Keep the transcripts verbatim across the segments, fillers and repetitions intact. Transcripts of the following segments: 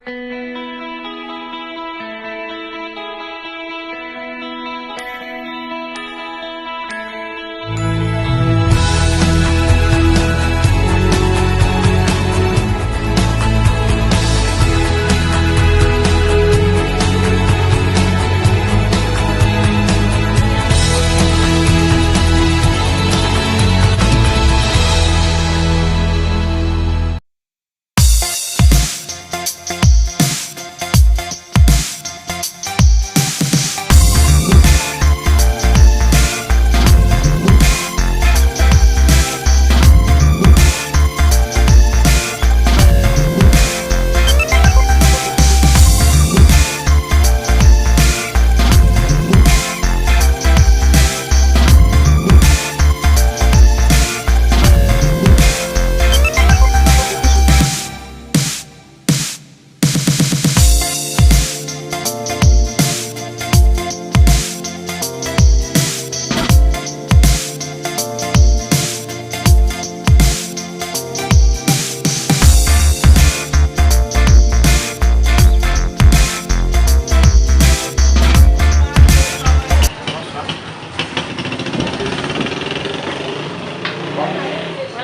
Mwen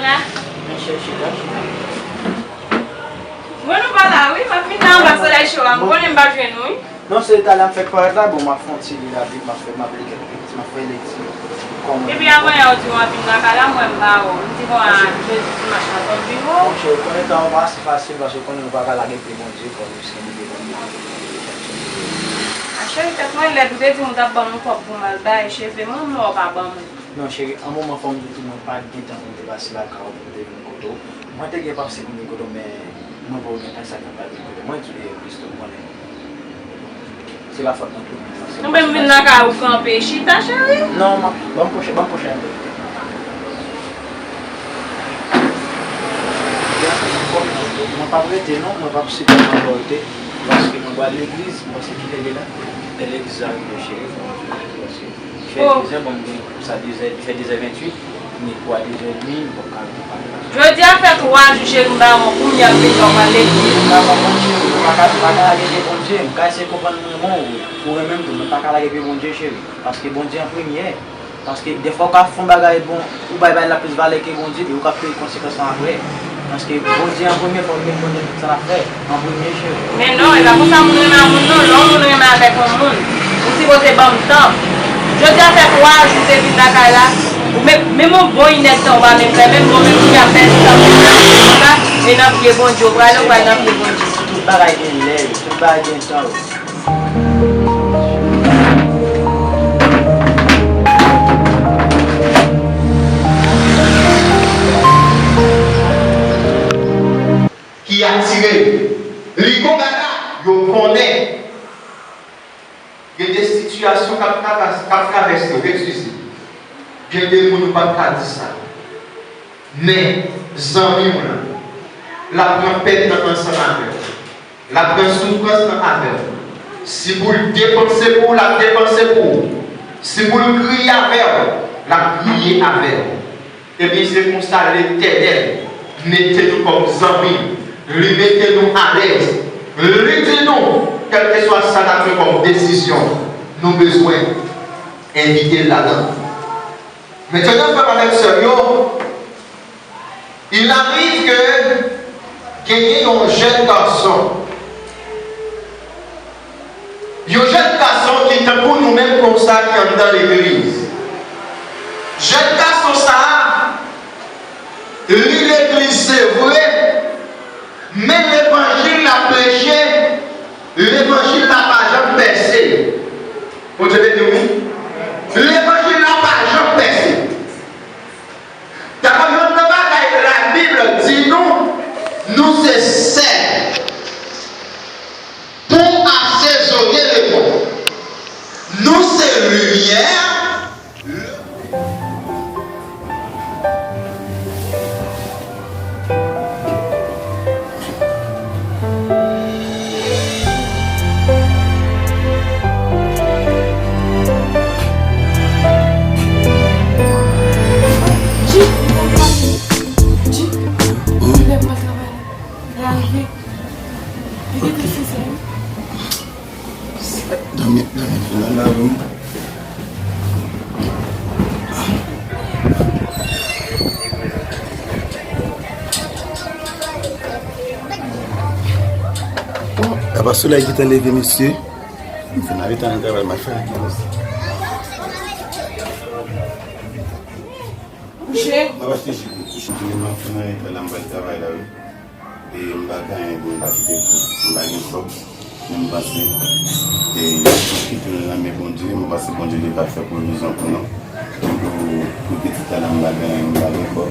la. Mwen nou pa la wi, m ap vin la anba solèy cho a, m konnen m p ap jwenn ou wi. Non, se talè m fèk parèt la, bon, m ap fè yon ti li Labib, m ap fè, m ap li kèk, m ap fè lekti. Kòm... Epi avan yè ou di w ap vin lakay la, m wè m pa wè w. M di bon, a, jodi dimanch la, fò m vin wè w. Monchè, ou konnen tan an pa ase fasil, paske ou konnen nou pa ka lage pye Bondye, fò nou kenbe pye Bondye. A cheri, tèt mwen lèd, ou te di m ou t ap ban m yon kòb pou m al bay cheve mwen, m wè w pa ban m li. Non, cheri, an moman fò m di w tou, mwen pa t gen tan pou m te pase lakay ou, pou m te vin kote w. Mwen te gen panse pou m vin kote w, men mwen pa w gen tan, sa k fè m pa t vin kote w. Mwen di w, Christo, ou konnen. Se pa fòt mwen tou. Ou menm vin lakay ou kanpe, chita, cheri. Non, ban m pwoche, ban m pwoche enpe. Mwen p ap rete, non, mwen p ap sipòte anba w rete. Paske mwen pral legliz, mwen se kite li la. E legliz la rive, cheri, fò mwen fè dezè, bon, mwen gen kou sa dezè, li fè dezè ventuit, ni kou a dezè edmi, mwen p ap ka rete pale la. Jodi a fè twa jou, cheri, m pa wè w, kounye a m vin wè w pral legliz. M pa konprann, cheri, ou pa ka, ou pa ka lage pye Bondye, m ka eseye konprann m renmen w, ou renmen m tou, men m pa ka lage pye Bondye, cheri, paske Bondye an premye. Paske dèfwa ou ka fè yon bagay bon, ou bay bagay la plis valè ke Bondye, epi ou ka peye konsekans lan apre. Paske Bondye an premye, fò w gen Bondye tout sa n ap fè an premye, cheri. Men non, e pa konsa moun renmen a moun non. Lè yon moun renmen avèk yon moun, ou sipoze ban m tan. Jodi a fè twa jou m te vin lakay la, ou menm, menm yon bon inèdtan ou pa menm fè, menm bon menm moun ap pèdi tan pou konsa, e nan pye Bondye, ou prale, ou pral nan pye Bondye. Tout bagay gen lè yo, tout bagay gen tan yo. Ki atire li. Li gon gada, yo konnen. Gen de sitiyasyon k ap travès-, k ap travèse w, eskize. Gen de moun ou p ap ka di sa. Men, zanmi w lan, l ap pran pèn nan ansanm avè w. L ap pran soufrans lan avè w. Si pou l depanse pou w, l ap depanse pou w. Si pou l kriye avè w, l ap kriye avè w. Ebyen, se konsa Letènèl mete nou kòm zanmi. Li mete nou alèz. Li di nou, kèlkeswa sa n ap pran kòm desizyon, nou bezwen envite l ladan. Mentnan, frè m avèk sè m yo, il arrive que genyen yon jèn gason, yon jèn gason ki tankou nou menm konsa ki anndan legliz. Jèn gason sa a, li legliz se vre, men levanjil l ap preche, levanjil la pa janm pèse. Bondye beni w wi. Levanjil la pa janm pèse. Dabò, youn nan bagay Labib di nou, nou se sèl pou asezone lemond. Nou se limyè. Dòmi, dòmi, nan lavi m. Apa solèy ki te leve, mesye. M fin ale tan nan travay, m al fè anpil. Kouche. M ap achte jip pou kouche. M ap fè nan eta la, m pral travay la, wi. E m pa gen anyen pou m pa kite pou m pa gen kòb. Men m panse, e, m kite l nan men Bondye, m panse Bondye li va fè pwovizyon pou nou. Pou, pou pitit la, m pa gen anyen, m pa gen kòb.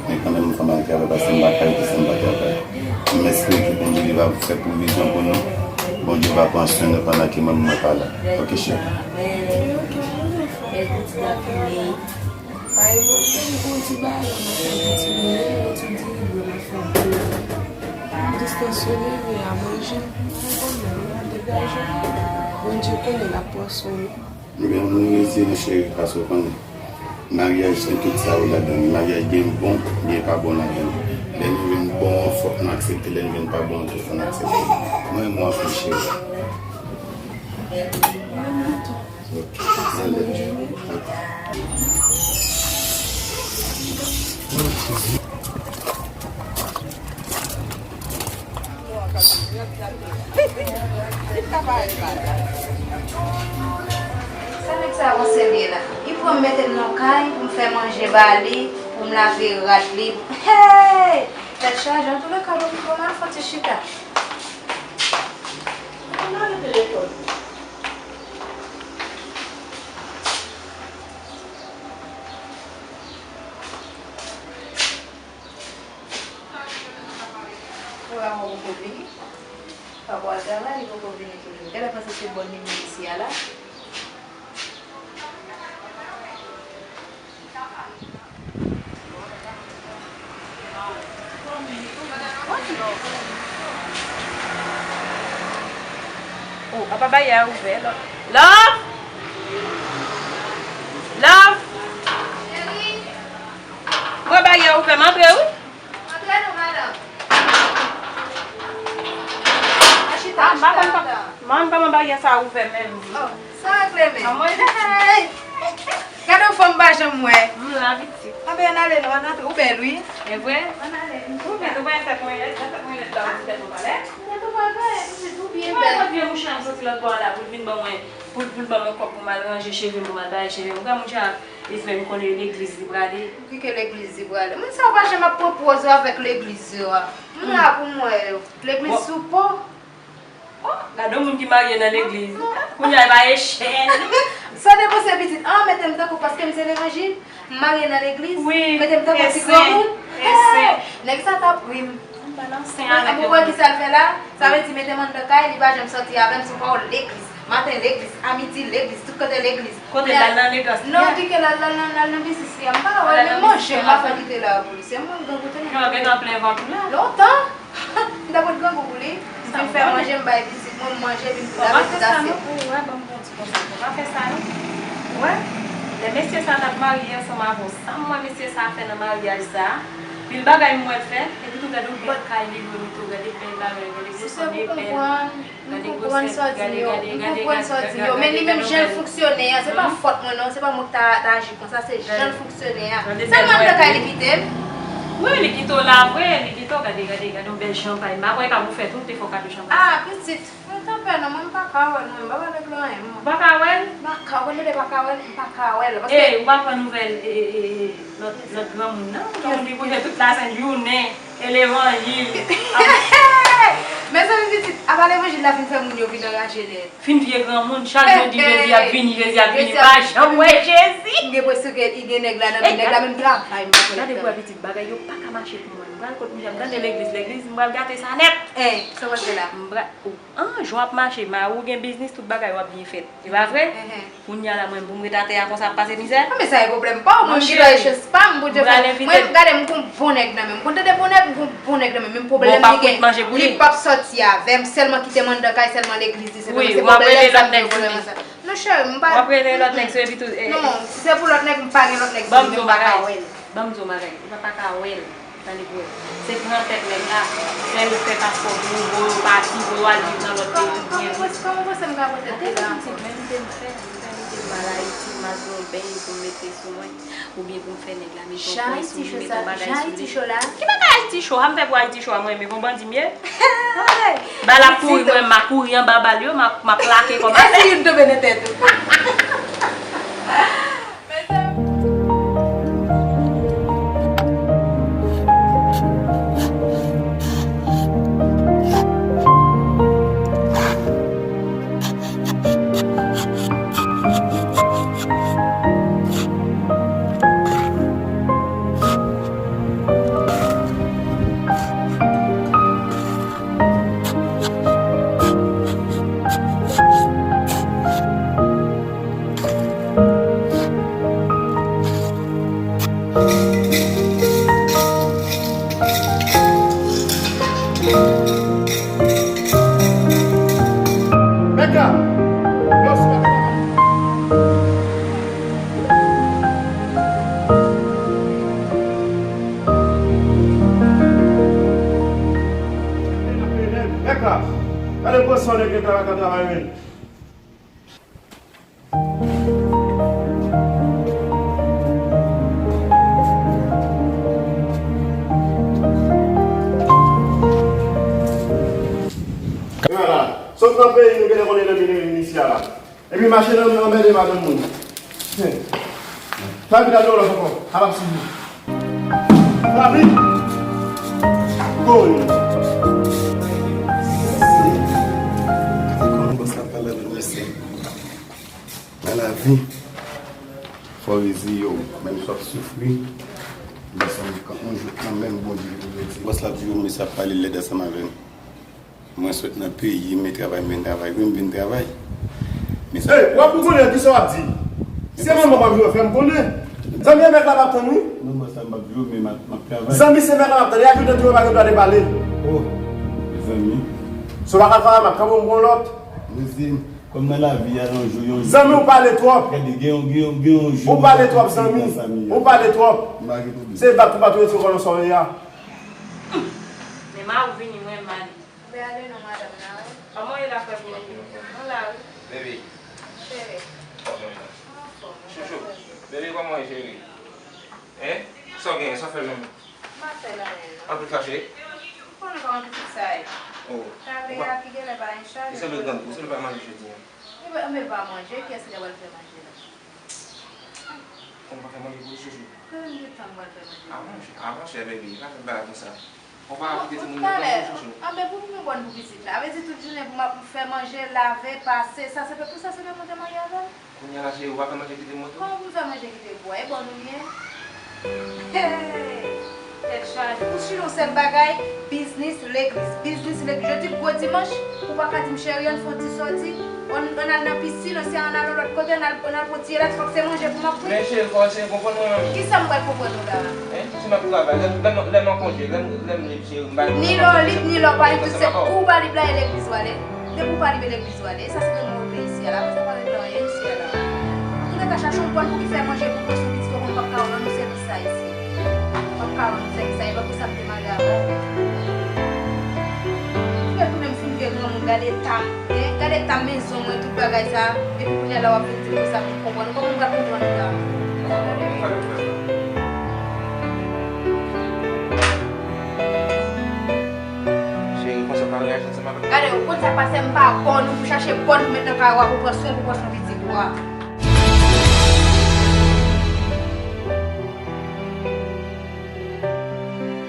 Men kanmenm, m fè mal travay, paske m pa ka rete san m pa travay. M espere ke Bondye li va fè pwovizyon pou nou. Bondye va pran swen nou pandan ke mwen, mwen pa la. Oke, cheri? Bay bon, bon, bon ti bagay, m ap fè yon ti mele, yon ti diri blan, m ap fè diri. Distansyone, men a manje, m pa konn, m ap degaje. Bondye konnen l ap pran swen nou. Ebyen, nou reyisi, mon cheri, paske w konnen, maryaj gen tout sa yo ladan li. Maryaj gen bon, gen pa bon ladan li. Lè nou jwenn bon an, fòk nou aksepte, lè nou jwenn pa bon an tou, fòk nou aksepte. Mwen, mwen anpil, cheri. Sa nèg sa yo serye la. Li pran m mete m nan kay pou m fè manje ba li, pou m lave rad li. Hey! Tèt chaje. Antouleka, bon, bon, m al fè yon ti chita. Mwen ale telefòn. Pou la mwen poko vini. Papa al travay, li poko vini toujou. Genlè panse se bòn li menm isi a la. Oh, apa bagay a ouvè, love? Love? Love? Cheri? Mwen bagay a ouvè, m antre, wi. Antre non, madanm. Al chita, al chita, al chita. Mwen pa konn kòman bagay sa ouvè menm. Oh, sa regle men. Anmwey. Hey! Gade yon fanm m pa janm wè. M la, pitit. Anben, ann ale non, ann antre. Ou bèl, wi. E vre? Ann ale. Ou bèl, ou pa gen tèt mwen lèd, tèt mwen lèd la, ou di tèt ou pa lèd. Tèt ou pa lèd, pitit, ou byen bèl. Mwen konn vye mouche a m soti lòtbò a la pou l vin ban mwen, pou, pou l ban mwen kòb pou m al ranje cheve m, pou m al taye cheve m. Ou kwè mouche a Li fè m konnen legliz li prale. Ki ke legliz li prale? Moun sa yo pa janm ap pran pòz yo avèk legliz yo a. M la pou m wè yo. Legliz sou po. Oh, gade yon moun ki marye nan legliz. Kounye a, li pa echèl. Sa depanse pitit. Ah, mete m tankou, paske m se levanjil. M marye nan legliz. Wi, mete m tankou ti granmoun. Hey, nèg sa t ap ri m. Mwen, mwen wè ki sa l fè la. Sa vle di, mete m anndan kay, li pa janm sòti avè m, se yon pawòl legliz. Maten legliz, a midi legliz, tout kote legliz. Kote l al nan legliz? Non, di ke l al, al nan, al nan biznis li a. M pa wè l, men manje m pa fè kite la pou li. Se mwen grangou tande. Yo gentan plen vant ou la. Lontan. M ta pot grangou pou li. M vin fè manje, m bay pitit mwen, m manje, epi m tou lave tout asyèt. Ou wè, ban m bon ti konsèy. Ou pa fè sa non. Ou wè? Lè mesye sa t ap marye ansanm avè w, sa m wè mesye sa fè nan maryaj sa, pil bagay m wè l fè, epi tou gade yon bèl kay li lwe, tou gade bèl bagay, gade gwosè bèl. M konprann sa w di yo. M konprann sa w di yo. Men li menm jan l fonksyone a, se pa fòt mwen non, se pa mwen ki ta, ta aji konsa, se jan l fonksyone a. Sèlman anndan kay li kite m. Wi, li kite w la vre, li kite w, gade, gade, gade yon bèl chanpay. M pa kwè ka pou fè tout efò kado chanpay. Ah, pitit, mwen tanpè non, mwen m pa ka wè l, mwen m pa pale pou anyen, mwen. Ou pa ka wè l? M pa ka wè l, m pa ka wè l, m pa ka wè l, paske. Ey, ou pa pran nouvèl, e, e, e, e, lòt, lòt granmoun nan? Granmoun ki kouche tout lasent jounen. E levanjil. Mezanmi pitit, apa levanjil la fin fè moun yo vin anraje nèt. Fin vye granmoun, chak jou di Jezi ap vini, Jezi ap vini, pa janm wè Jezi. M gen enpresyon ke li gen nèg la nan men, nèg la menm travay m pa konn ap travay. Gade pou wè pitit, bagay yo pa ka mache pou mwen. M pral kot mwen, m tande legliz, legliz, m pral gate sa nèt. Sa w pral fè la? M pral, oh, ah, jan w ap mache, mari w gen biznis, tout bagay w ap byen fèt. E pa vre? Kounye a la, mwen, pou m ret atè a konsa ap pase mizè? Ah, men sa e pwoblèm pa w, mwen m gentan e chans pa m, Bondye fè. Mwen, gade, m gon bon nèg nan men m. Ou konn tande bon nèg, m gon bon nèg nan men m, men pwoblèm li gen, li p ap sòti avè m, sèlman kite m anndan kay, sèlman legliz li, se pwoblèm sa m gen, pwoblèm sa. Non, cheri, m pa. W ap rele lòt nèg sou epi tou. Non, si se pou lòt nèg, m pa gen lòt nèg sou li, men m pa ka wè l. Ban m di w bagay, ou pa ka wè l. Gade pou wè. Se pran tèt nèg la, fè l fè paspò pou ou, voye w pati, voye w al viv nan lòt peyi pou byen viv. Kòman w panse m ka pran tèt nèg la ankò? Menm si m fè, m fè, m fè, m al Ayiti, m al pran yon beny pou m mete sou mwen, oubyen pou m fè nèg la mete yon pwen sou li, mete yon bagay sou li. Ki bagay Ayiti cho a? M fè pou Ayiti cho a, mwen menm, yon bandi m ye. Ba l ap kouri, mwen, m a kouri anba bal yo, m a, m a plake kòm. Èske youn tonbe nan tèt ou? Mèt la! Yo, sou mèt la! Mèt la! Gade pwosyon nèg yo ka travay, men. Kamera, sot nan peyi nou genlè konnen nan minerin isi a la. Epi mache nan anmède madanm moun. Flavi, gade yon lòt ankò. Ala sou li. Flavi! Gol! Gade kòman bòs la pale avèk mesye. Nan lavi, fò w reziye w. Menm si w ap soufri, men se yon, yon jou kanmenm Bondye ki pou redi. Bòs la ap di w mesye ap pale lèd ansanm avè m. Mwen sot nan peyi m, men travay m vin travay. Wi, m vin travay. Men sa. Ey, w ap pou konnen kisa w ap di. Se manman w ap jwe, fè m konnen. Zanmi, e mèt la m ap tann, wi. Non, bòs la, m ap jwe, men m ap, m ap travay. Zanmi, se mèt la m ap tann. E ajoute tou, yo pa gen dwa debale. Oh, zanmi. Si w pa ka travay, m ap kanpe, m pran lòt. Mezanmi, kòm nan lavi a, yon jou, yon jou. Zanmi, ou pale twòp. Gade, gen yon, gen yon, gen yon jou. Ou pale twòp, zanmi. Ou pale twòp. M pa gen pwoblèm. Se bat pou bat, ou retire kò nan sòlèy a. Men ma ou vini, mwen m ale. Mwen ale non, madanm la, wi. Kòman w ye la, frè Boulogne? Mwen la, wi. Baby. Cheri. Kòman w ye la? Mwen anfòm, mwen anfòm. Chouchou. Baby, kòman w ye, cheri? Hein? Sa w genyen? Sa w fè jwenn? M pa fè l anyen, non. Anpil fache? Ou konnen kòman pitit sa ye. Oh. Kale a ki genlè pa gen chaje. Li sanble grangou, li sanble pa manje jodi a. Li pa, men pa manje, kiyès ki ta pral fè manje la? Ou pa fè manje pou li, chouchou? Kòman de tan m pral fè manje pou li? Avanse, avanse, baby, pa fè bagay konsa. Ou pa kite timoun yo grangou, chouchou. Anben, pou m gen bòn pou pitit la. Vle di tout jounen pou m ap fè manje, lave, pase, sa se pou sa se pou mwen te marye avè l? Kounye a la, cheri, ou pa fè manje kite m, non. Kòman pou m fè manje kite bwa? E bòn ou ye? Hey! Tèt chaje. Ou chire yon sèl bagay, biznis, legliz. Biznis, legliz. Jodi gwo dimanch, ou pa ka di m, cheri, ann fè yon ti sòti. Ann, ann al nan pisin, ann se ann al yon lòt kote, ann al, ann al pran ti relaks, fòk se manje pou m ap pran. Men cheri, fò w eseye konprann mwen menm. Kisa m pral konprann ou la a? Hein? Si m ap travay, lè, lè, lè m an konje, lè m, lè m lib, cheri, m pa. Ni lè w lib, ni lè w pa lib, tout se kou w pa lib la, e legliz w ale. Depi w pa lib, e legliz w ale. E sa se demen w rive isi a la. Apre sa, w pa regle anyen isi a la. Ou gentan chache yon bòn pou ki fè manje pou pran sou pitit ou, konn p ap ka rann ou sèvis sa isi. P ap ka rann ou sèvis sa, e pa pou sa m te marye avè w. Ou menm fin vye granmoun, gade eta m, hein, gade eta mezon mwen, tout bagay sa, epi kounye a la w ap vin di m konsa pou m konprann ou. Kòman m pral konprann ou la? Cheri, konsa w ka reyaji ansanm avèk mwen? Gade, ou konn sa k pase, m pa bòn ou pou chache bòn pou met nan kay ou a, pou pran swen, pou pran swen pitit ou a.